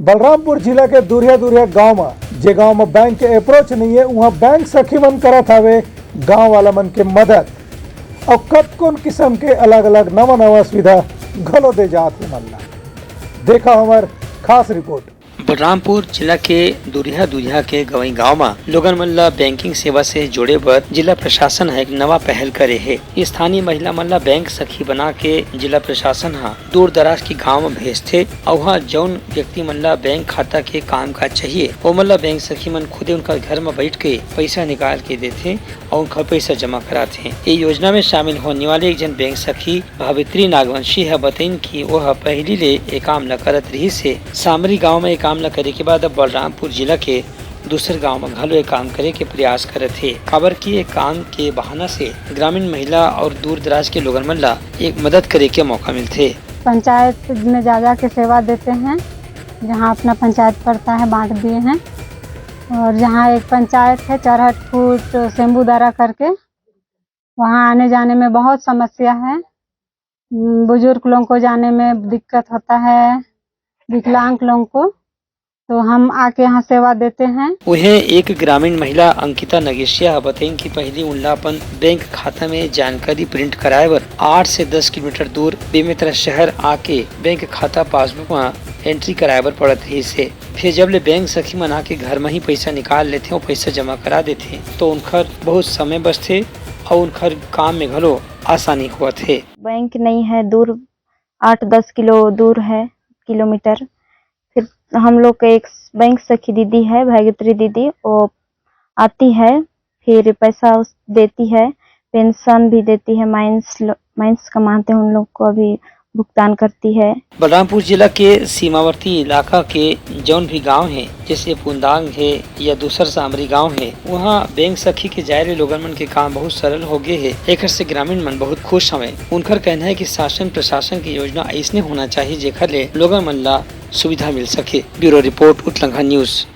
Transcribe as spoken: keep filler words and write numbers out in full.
बलरामपुर जिला के दूरिहा दूरिहा गांव म, जे गांव म बैंक के अप्रोच नइये, उहां बैंक सखी मन करत हावे गांव वाला मन के मदद। अउ कतकोन किसम के अलग-अलग नवा-नवा सुविधा घलो दे जात हे मन ला। देखा हमर खास रिपोर्ट। बलरामपुर जिला के दूरिहा दूरिहा के गंवई गांव म लोगन मन ला बैंकिंग सेवा से जोड़े बर जिला प्रशासन ह एक नवा पहल करे हे। स्थानीय महिला मन ला बैंक सखी बना के जिला प्रशासन ह दूर दराज के गांव म भेजथे। अउ उहां जउन व्यक्ति मन ला बैंक खाता के काम काज चाहिए, ओमन ला बैंक सखी मन खुदे उनकर घर म बइठ के पइसा निकाल के देथे अउ उनकर पइसा जमा कराथे। ये योजना में शामिल होने वाले एक झन बैंक सखी भावित्री नागवंशी ह बतइन कि वो ह पहिली ले ये काम ला करत रिहिस हे। सामरी गांव में ये काम ला करे के बाद अब बलरामपुर जिला के दूसर गांव म घलो ये काम करे के प्रयास करत हे, काबर कि ये काम के बहाना से ग्रामीण महिला अउ दूर दराज के लोगन मन ला एक मदद करे के मौका मिलथे। पंचायत में जा जा के सेवा देते हैं, जहाँ अपना पंचायत पड़ता है बांट दिए हैं। और जहाँ एक पंचायत है चौराहा फूट सेम्बूदारा करके, वहाँ आने जाने में बहुत समस्या है। उम, बुजुर्ग लोगों को जाने में दिक्कत होता है, विकलांग लोगों को, तो हम आके यहाँ सेवा देते हैं। उहें, एक ग्रामीण महिला अंकिता नगेशिया ह बतइन कि पहिली उनला अपन बैंक खाता में जानकारी प्रिंट कराए बर आठ से दस किलोमीटर दूर बेमेतरा शहर आके बैंक खाता पासबुक म एंट्री कराए बर पड़त रिहिस हे। फिर जब ले बैंक सखी मन आके घर म ही पइसा निकाल लेथे अउ पइसा जमा करा देथे, तो उनकर बहुत समय बचथे अउ उनकर काम में घलो आसानी होवत हे। बैंक नहीं है, दूर, आठ दस किलो दूर है, किलोमीटर। फिर हम लोग के एक बैंक सखी दीदी है, भाग्यत्री दीदी, वो आती है, फिर पैसा उस, देती है, पेंशन भी देती है। माइंस लो-, माइंस कमाते हैं, उन लोग को अभी भुगतान करती है। बलरामपुर जिला के सीमावर्ती इलाका के जउन भी गांव हे, जइसे पुंदांग हे या दूसर सामरी गांव हे, उहां बैंक सखी के जाए ले लोगन मन के काम बहुत सरल हो गे हे। एखर से ग्रामीण मन बहुत खुश हवंय। उनकर कहना हे कि शासन प्रशासन के योजना अइसने होना चाहिए, जेखर ले लोगन मन ला सुविधा मिल सके। ब्यूरो रिपोर्ट, उतलंघा न्यूज।